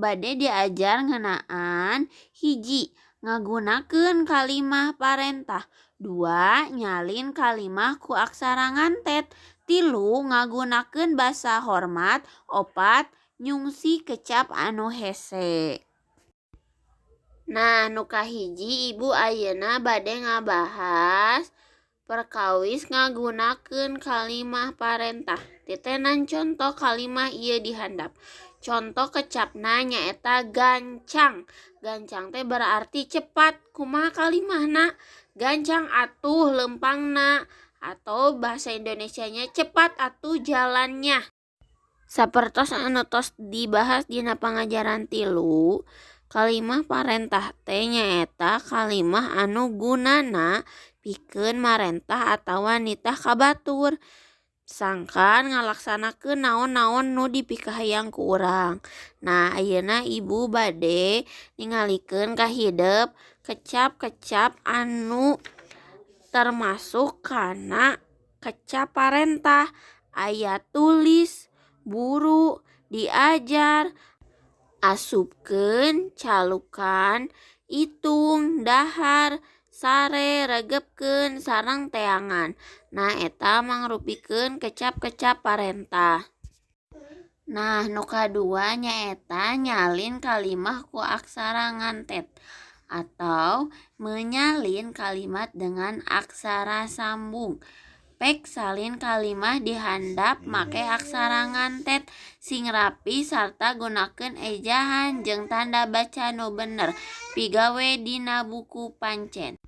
Bade diajar ngeunaan 1. Ngagunakeun kalimah parentah, 2. Nyalin kalimah ku aksara ngantet, 3. Ngagunakeun basa hormat, 4. Nyungsi kecap anu hese. Nah, nu kahiji ibu ayeuna bade ngabahas perkawis ngagunakeun kalimah parentah. Titenan conto kalimah ieu di handap. Conto kecapna nyaeta gancang. Gancang teh berarti cepat. Kumaha kalimahna? Gancang atuh leumpangna, atau bahasa Indonesianya cepat atuh jalannya. Sapertos anu tos dibahas dina pangajaran 3, kalimah parentah teh nyaeta kalimah anu gunana pikeun marentah atawa nitah ka batur sangkan ngalaksanakeun naon-naon nu dipikahayang ku urang. Nah, ayeuna ibu bade ningalikeun kahidep kecap-kecap anu termasuk kana kecap parentah. Aya tulis, buru, diajar, asupkeun, calukan, itung, dahar, sare, regepkeun, sareng teangan. Nah, eta mangrupikeun kecap-kecap parentah. Nah, nu kadua nyaeta nyalin kalimah ku aksara ngantet atau menyalin kalimat dengan aksara sambung. Pek salin kalimah di handap make aksara ngantet sing rapi sarta gunakeun ejahan jeung tanda baca nu bener. Pigawe dina buku pancen.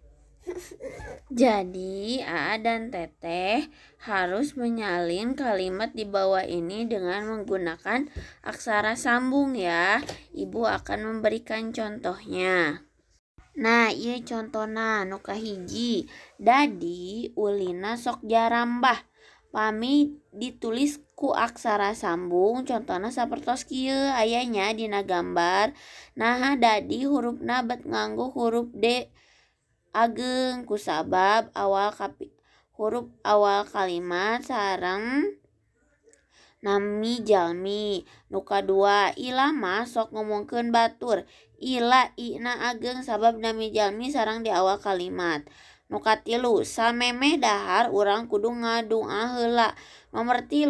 Jadi, Aa dan Teteh harus menyalin kalimat di bawah ini dengan menggunakan aksara sambung ya. Ibu akan memberikan contohnya. Nah, ieu contona nu kahiji. Dadi ulinna sok jarambah. Pami ditulis ku aksara sambung contona sapertos kieu aya nya dina gambar. Naha dadi hurufna bet nganggo huruf D ageng kusabab huruf awal kalimat sareng nami jalmi. Nu kadua, Ila mah sok ngomongkeun batur. Ila i-na ageng sabab nami jalmi sareng di awal kalimat. Nu katilu, samemeh dahar urang kudu ngadua heula. Nomor 3,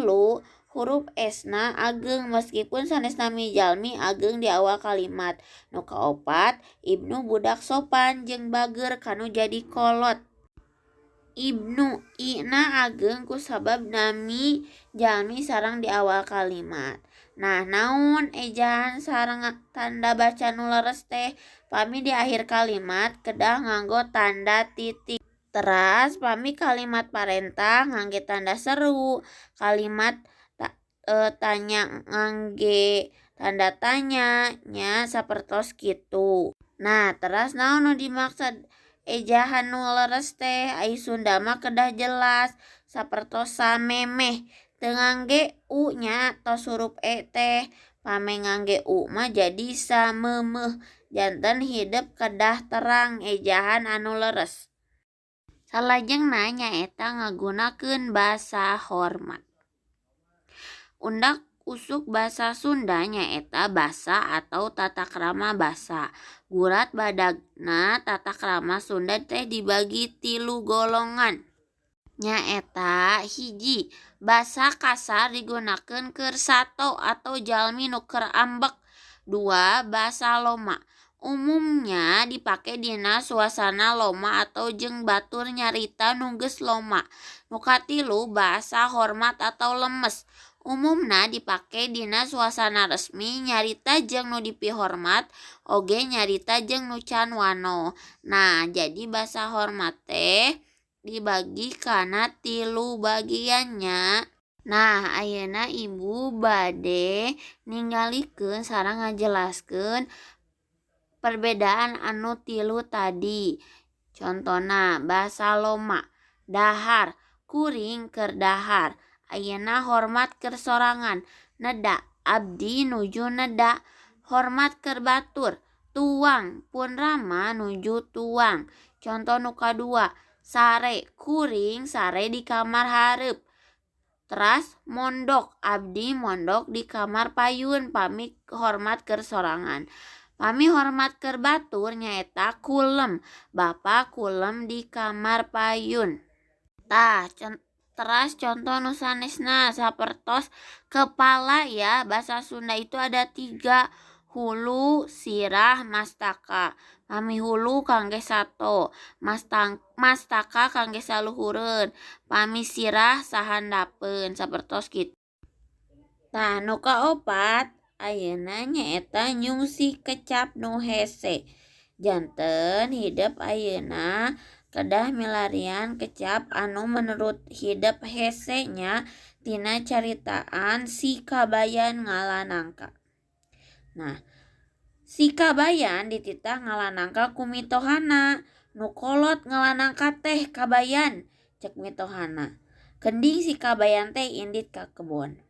huruf S-na ageng meskipun sanes nami jalmi ageng di awal kalimat. Nu kaopat, Ibnu budak sopan jeung bager kanu jadi kolot. Ibnu i-na ageng kusabab nami jalmi sareng di awal kalimat. Nah, naon ejahan sareng tanda baca nu leres teh? Pami di akhir kalimat kedah nganggo tanda titik. Teras pami kalimat parentah ngangge tanda seru, kalimat tanya ngangge tanda tanya nya sapertos kitu. Nah, teras naon nu dimaksud ejahan nu leres teh? Ai Sunda mah kedah jelas sapertos samemeh. Teu ngangge u nya tos huruf e teh. Pame ngangge u mah jadi samemeh. Janten hidep kedah terang ejahan anu leres. Salajengna nyaeta ngagunakeun basa hormat. Undak usuk basa Sunda nyaeta basa atau tata krama basa. Gurat badagna tata krama Sunda teh dibagi 3 golongan. Nyaeta 1, basa kasar digunakeun keur sato atau jalmi nu keur ambek. 2, basa loma. Umumnya dipake dina suasana loma atau jeung batur nyarita nu geus loma. Nu katilu, basa hormat atau lemes. Umumna dipake dina suasana resmi nyarita jeung nu dipihormat oge nyarita jeung nu can wanoh. Nah, jadi basa hormat teh dibagi kana 3 bagiannya. Nah, ayeuna ibu bade ningalikeun sareng ngajelaskeun perbedaan anu 3 tadi. Contona basa loma, dahar, kuring keur dahar. Ayeuna hormat keur sorangan, neda, abdi nuju neda. Hormat keur batur, tuang, pun rama nuju tuang. Conto nu kadua, sare, kuring sare di kamar hareup. Teras mondok, abdi mondok di kamar payun pami hormat keur sorangan. Pami hormat keur batur nyaeta kulem, bapa kulem di kamar payun. Tah, teras contoh nu sanesna sapertos kepala ya, bahasa Sunda itu ada 3, hulu, sirah, mastaka. Pami hulu kangge sato, mastaka kangge saluhureun, pami sirah sahandapeun sapertos kitu. Tah, nu kaopat ayeuna nyaeta nyungsi kecap nu hese. Janten hidep ayeuna kedah milarian kecap anu menurut hidep hese nya tina caritaan si Kabayan ngala nangka. Nah, si Kabayan dititah ngala nangka ku mitohana. Nu kolot ngala nangka teh Kabayan, cek mitohana. Kending si Kabayan teh indit ka kebon.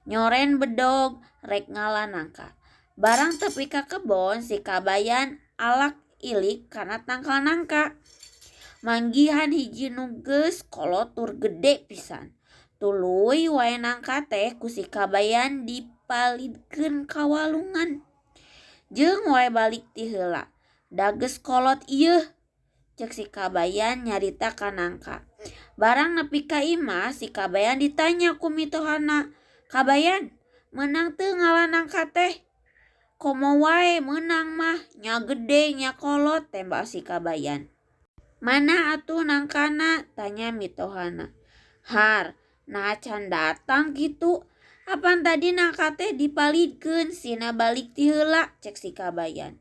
Nyoren bedog rek ngala nangka. Barang tepi ka kebon si Kabayan alak ilik kana tangkal nangka. Manggihan hiji nu geus kolot tur gede pisan. Tuluy wae nangka teh ku si Kabayan dipalidkeun ka walungan. Jeung wae balik ti heula. Da geus kolot ieu, cek si Kabayan nyarita ka nangka. Barang nepi ka imah si Kabayan ditanya ku mitohana. Kabayan, meunang teu ngala nangka teh? Komo wae meunang mah, nya gede nya kolot, tembak si Kabayan. Mana atuh nangkana? Tanya mitohana. Har, nah can datang kitu. Apan tadi nangka teh dipalidkeun sina balik ti heula, cek si Kabayan.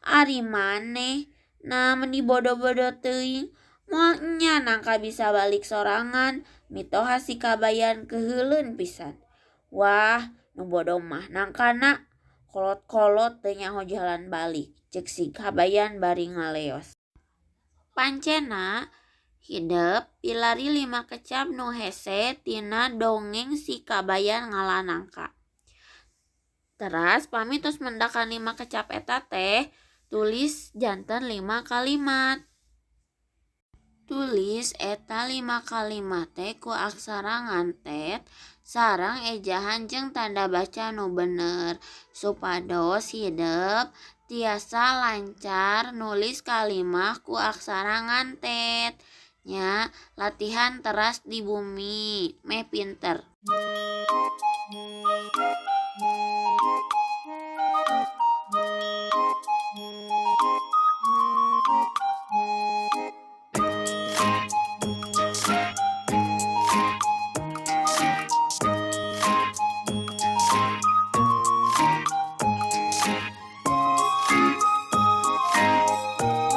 Ari maneh, nah meni bodo-bodo teuing, moal nya nangka bisa balik sorangan, mitoha si Kabayan keheuleun pisan. Wah, nu bodo mah nangkana kolot-kolot teu nyaho jalan balik, cek si Kabayan bari ngaleos. Pancena hidep pilari 5 kecap nu hese tina dongeng si Kabayan ngala nangka. Teras pami tos mendakan 5 kecap eta teh, tulis janten 5 kalimat. Tulis eta 5 kalimat teh ku aksara ngantet sareng ejahan jeung tanda baca nu bener supados hidep tiasa lancar nulis kalimah ku aksara ngantet. Nya latihan teras di bumi meh pinter.